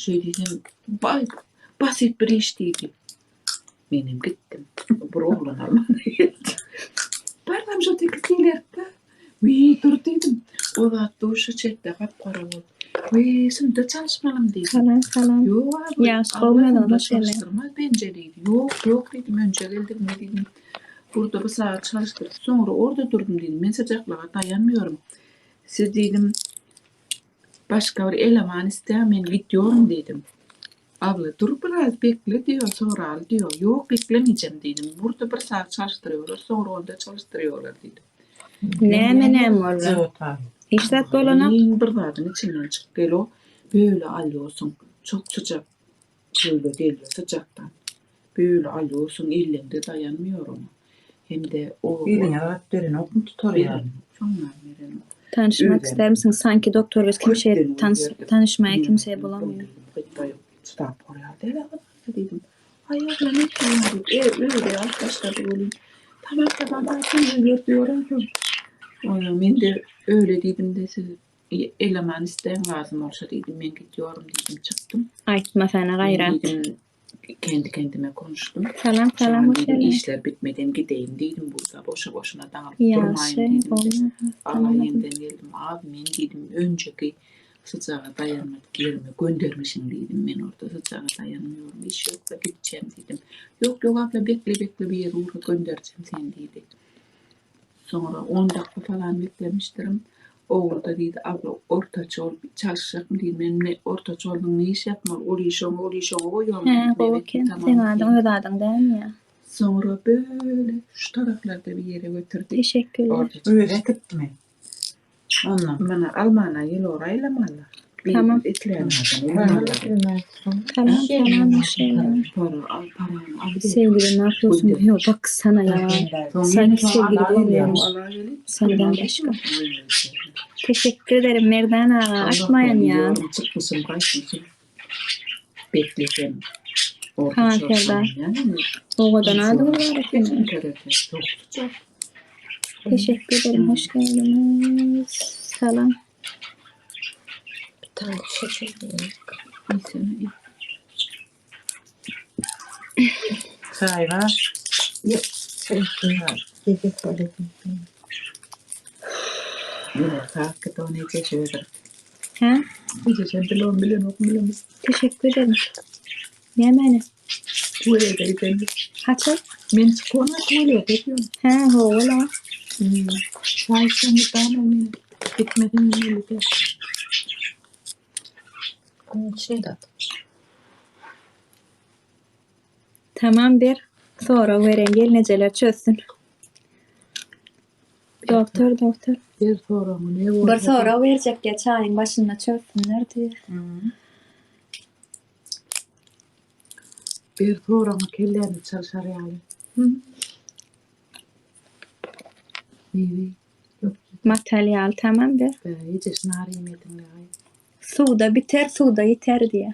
Şeý diýsem, baý, basit bir iş diýdi. Menem gitdim. Bir oglan almana geldi. Barsam şo tekstilerde. Wiý, dur diýdim. O zat dur şu çetde gap-gara bolup. Wiý, şunda çalyşmalym diýdim. Salam salam. Ýok abi, Ýagşy abla gowmadyňyz şunda hoş geldiňiz. çalyşdyrmaz bence diýdi. Ýok, ýok diýdim, önje geldigimde diýdim. Burda bir sagat çalyşdyryp, soňra orda durdum diýdim. Men syjaklyga daýanmıyorum. Siz diýdim, başga bir eleman isläň, men gidýorin diýdim. Abla dur biraz bekle diýo, soraly diýo. Ýok beklemeyjem diýdim. Burda bir sagat çalyşdyrýorlar, soňra onda çalyşdyrýorlar diýdim. Näme näme boldy? Hiç zat bolanok. Iň bir zadyň içinden çykyp gel o, böyle alýorsyň, çok syjak. Böyle gelýär syjakdan. Böyle alýorsyň, elleňde daýanmýor oňa. Hem-de o Eliňe zat berenokmy tutar ýaly? Soňam berenok. Tanyşmak Özem istermisiň? Sanki doktor biz kimşe köpden tans gözlerdim. tanyşmaya Men kimseye aýdym bulamıyor. doňdurdum, çydap bolýar däl agam diýdim. Aý abla ne diýýäň diýip, e, öýde ýalyp başlady welin. Tamam tamam zaten öýlerde ýörensiň. Oýa men-de öýle diýdim-de siz eleman istäň lazym bolsa diýdim, men gidýorum diýdim, çykdym. Aýtmasana Men gaýrat. diýdim kendi kendime konuşdum. Salam Şu salam an hoş diýdim geldiňiz. işler bitmeden gideýin diýdim burda boşa boşuna daňylyp Ýagşy durmaýyn diýdim-de. gowy Ala tanamadyň. ýenden geldim abi men diýdim önceki syjaga daýanmadyk ýerime göndermişiň diýdim men orda syjaga daýanmıyorum iş ýoksa gitjem diýdim. Ýok ýok abla bekle bekle bir ýere ugra gönderjem seni diýdi. Soňra on dakga falan beklemişdirin. Ogul-da diýdi, Abla, ortaça bolup çalyşjakmy diýdi. Men ne ortaça bolduň, ne iş ýapmaly, ol işi oňa, ol işi oňa goýýaryn Hä, diýdim. gowy Nebetdi, eken. tamam Seň adyň diýdim. öz adyň dälmi ýa? Soňra böyle şu taraplarda bir ýere götürdi. Teşekkürler. Ortaça Özi äkitdimi? Onda. Mana almana ýyl oraýlamaly. Tamam. Birimiz itlän adamy urmaly. Salam salam hoş geldiňiz. Para al, parany al gel. Sevgili ne yapıyorsun? Gönder. Yo baksana ya. Soň Sanki ýene soň sevgili ala görmüyorum. gelýär. Ala gelip, Senden başga. Teşekkür ederim Merdan aga. Açmaýan ya. Ýorum çykmyşym, gaýtmyşym. Beklesem. Orta Ha, çorşam Serdar. ýa. Owadan adyňyz bar eken. Çok sıcak. Teşekkür ederim. Hoş geldiniz. Salam. Bir tane şeker İnsene Çaý bar. Yok. Çay var. Gece söyledim. Yine saat onu geçiyordur. Ha? Gece sen bilon bilen ok bilen. Teşekkür ederim. Nämäni? Tuvalete gidelim. Haçan? Men çıkona tuvalete gidiyorum. Hä, hawa-la. Hmm. Çay içsem daha mı Gitmedim öyle de. Onun içine de at. Tamam ber. Sorag beren gelnejeler çözsün. Doktor, doktor. Bir soragyny ne bolsa. Bir sorag berjek diýe çaýyň başynda çözsünler diýe. Bir soragyny kelläni çalşar ýaly. Miwe. Yok. Matal ýaly tamam ber. Iyice şınar yemedim ya. Suwda biter, suwda ýiter diýe.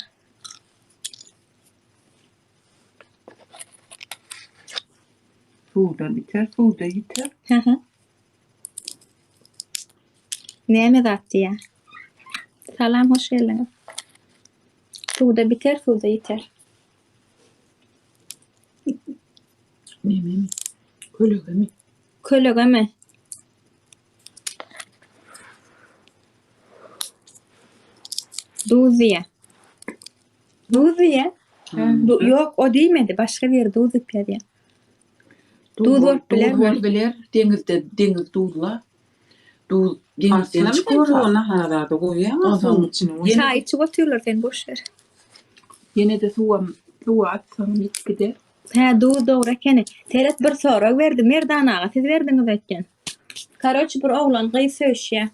Suwda biter, suwda ýiter. Hı-hı. Näme zat diýýä? Salam, hoş geldiňiz. Suwda biter, suwda ýiter. Nememi? Kölegemi? Kölegemi? Duz diýýä. Duz diýýä. Du ýok, o diýmedi, başga biri duz diýip ýazýar. Duz bolup bilermi? Duz bolup biler. Deňizde deňiz duzla. Duz deňizden Aslynda çykyp sen nahara zady goýýaň suwuň içine. Çaý içip otyrlar sen boş ber. Ýene-de suwam suwa atsaň ýitip gider. Hä duz dogry ekeni. Seret bir sorag berdi Merdan aga siz berdiňiz öýtýän. Karoç bir oglan gyz söýüşýä.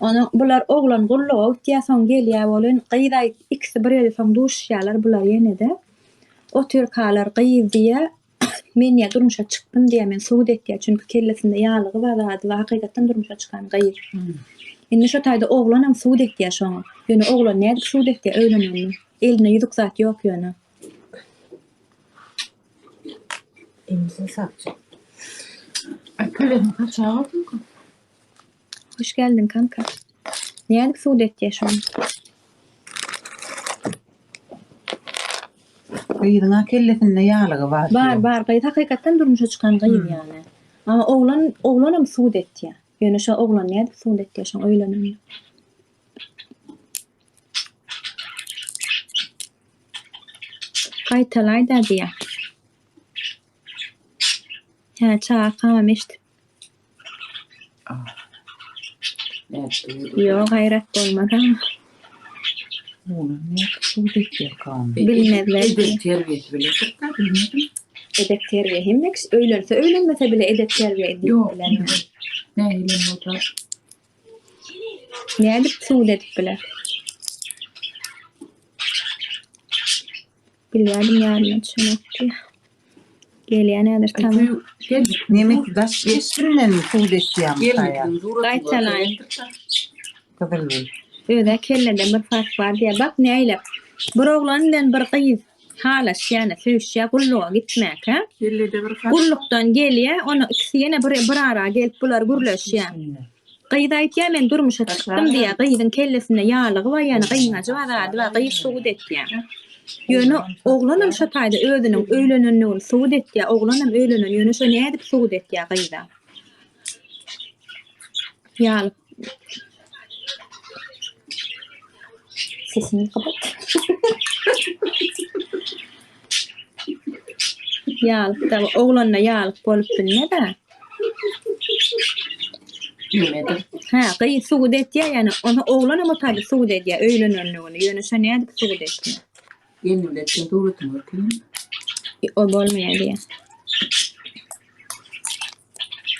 Onuň bular oglan gulluga gitýä soň gelýä welin gyz aýt ikisi bir ýerde soň duşuşýalar bular ýenede. Otyrkalar gyz diýýä men diýýä durmuşa çykdym diýýä men sud etýä çünki kellesinde ýalygy bar zady bar hakykatdan durmuşa çykan gyz. Indi şo taýda oglanam sud etýä şoňa. Ýöne oglan nädip sud etýä öýlenenini. Elinde ýüzük zat ýok ýöne. Elimize sağlık. Ay kölegiň saçağı olsun. Hoş geldiň kanka. Nädip sud etýä şony? Gyzyň-a kellesinde ýalygy bar. Bar, bar. Gyz hakykatdan durmuşa çykan gyz ýaly. Amma oglan, oglanam sud etýär. Ýöne şo oglan nädip sud etýär şoň öýlenenini? Gaýtalaý-da diýýär. Hä, çagakamam eşidip. Ýok, gaýrat bolmaz aňa. Oglan nädip sud etýärkä ony? Bilmezler. Edep terbiýesi biledir-dä, bilmedim. Edep terbiýe hemme kişi öýlense öýlenmese bile edep terbiýe edip Ýok, biler. nähilem bolsa. Nädip sud edip biler? Bilýärdim ýadyma düşenokdy. Gelýän häzir tamam. Nemes daş keşbinden sud etýämi saýa? Gaýtalaýyn. Gyzylgül. Özä kellede bir fark bar diýýär. Bak näýlek. Bir oglan bilen bir gyz halaşýar, söýüşýär gulluga gitmäkä. Kellede bir fark. Gullukdan gelýär, ony ikisi ýene bir bir ara gelip bular gürleşýär. Gyz aýtýar men durmuşa çykdym diýýär gyzyň kellesinde ýalygy bar ýany gyňajy bar zady bar gyz subut etýär. Ýöne oglanam şo taýda özüniň öýlenenligini subut etýär oglanam öýlenen ýöne şo nädip subut etýär gyza. Ýalyk. Sesini kapat. Ýalyk da oglanda ýalyk bolup bilmez-ä. Bilmedim. Hä, gyz subut etýär, ýani ony oglanam o taýda subut edýär öýlenenligini, ýöne şo nädip subut etýär? Gelnim bilen suratyny görkezeyim. O bolmaýar diýýär.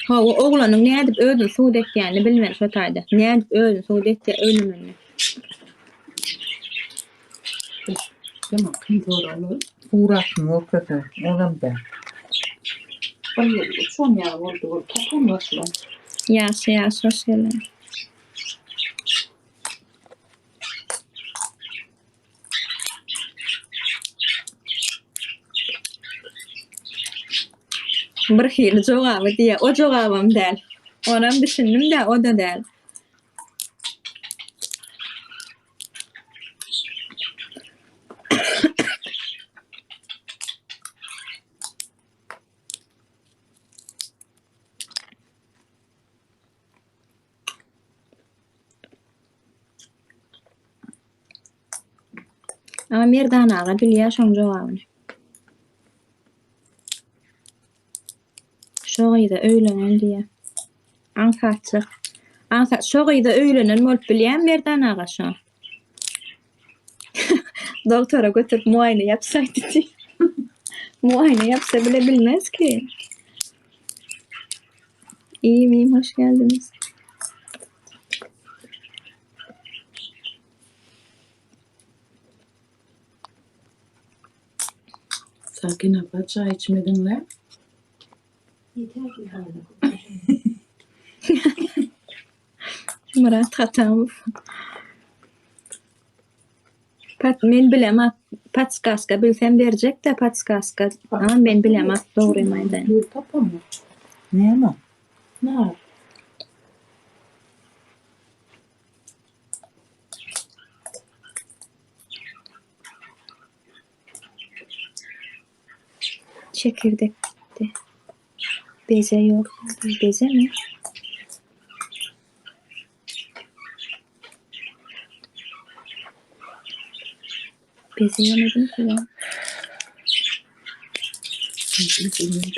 Hawa, oglanyň nädip özüni subut etýänini bilmeli şo taýda. Nädip özüni subut etýär öýlenenini. Ýaman kyn soraglar. Suratyny görkezse, olam däl. Bir ýyl uçan ýaly boldy bol tapan başlan. Ýagşy ýagşy hoş geldiň. Bir hili jogaby diýýär. O jogabam däl. Onam düşündim-dä, o-da däl. Ama Merdan aga bilýär şoň jogabyny. Şo gyza öýlenen diýýär. Aňsatjak. Aňsat şo gyza öýlenen bolup bilýärmi Merdan aga şo? Dogtora götürip muaýene ýapsaýdy diý. Muaýene ýapsa bile bilmez ki. İyiyim iyiyim hoş geldiniz. Sakin abla çaý içmediňle. Myrat Hatamow. Pat men bilemok podskaska bilsem berjekdä podskaska ama men bilemok dogrymy aýdaýyn. Dur tapamok. Näme o? Nar. Çekirdek gitdi. Beze ýok. Bezemi? Beze ýemedim ki ben.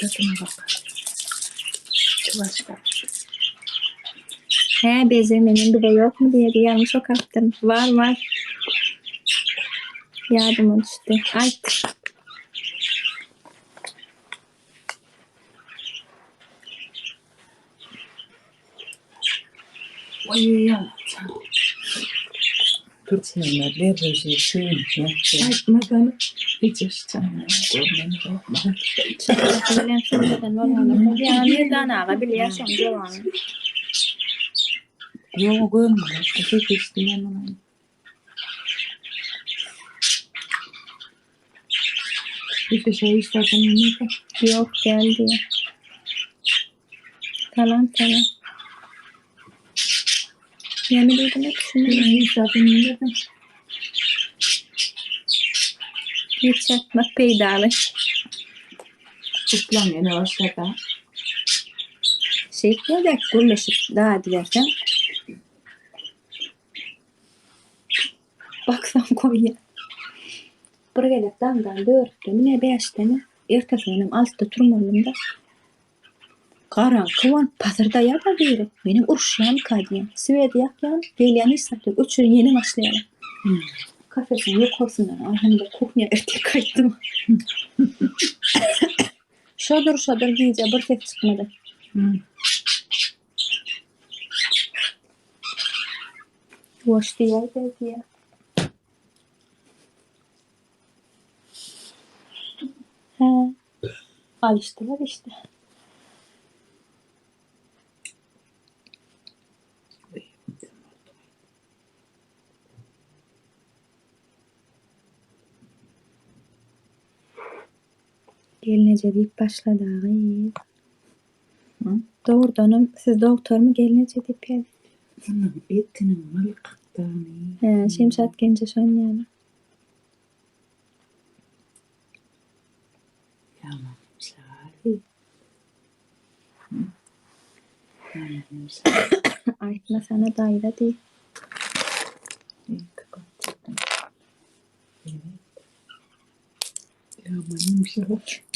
Tadyna bak. Çuvaşka. Hä beze meniň bize ýokmy diýedi. Ýalňyş okapdyryn. Bar bar. Ýadyma düşdi. Aýt. Türkmenler derreje söýünýär. Aýtmadan ejeşjan görmeni ýokmy? Çagasy bilen sürmeden bolmaly. Ýa Merdan aga bilýär şoň jogabyny. Ýok, görmedim. Ses eşitdim men. Ýok däl diýýär. Salam salam. Näme diýdiňiz düşünmedim. Giç ýatmak peýdaly. Uklaň ýene başlada. Şeýtme-de gürleşip dadyberseň. Baksaň goýýa. Bir gezek daňdan dörtdemi ne bäşdemi, ertesi günem altyda turmalydym-da. Garaňky bolup pasyrdaýar-da biri. Menem uruşýarmyka diýýän. Swedi ýakýan, gelýän hiç zat ýok. Öçürýän ýene başlaýarlar. Kafesiň ýokarsyndan alhamda kuhnýa ertir gaýtdym. Şodur şodur gije bir ses çykmady. Ýuwaş diýäýdä diýýär. Hä. Alyşdylar işte. Gelneje diýip başlady agy. Dogrudanam siz dogtormy gelneje diýip ýazyň. Onuň etiniň mylkykdygyny. Hä, Şemşat genje şon ýaly. Aýtmasana daýza diý.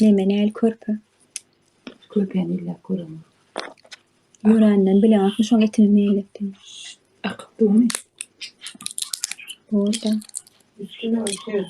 Neme näl körpe. Körpäni elläp göremok. Ýöränden bileňokmy şoň etini neýlekdigini. Akyp durmy? Bolda. Üstüne öter.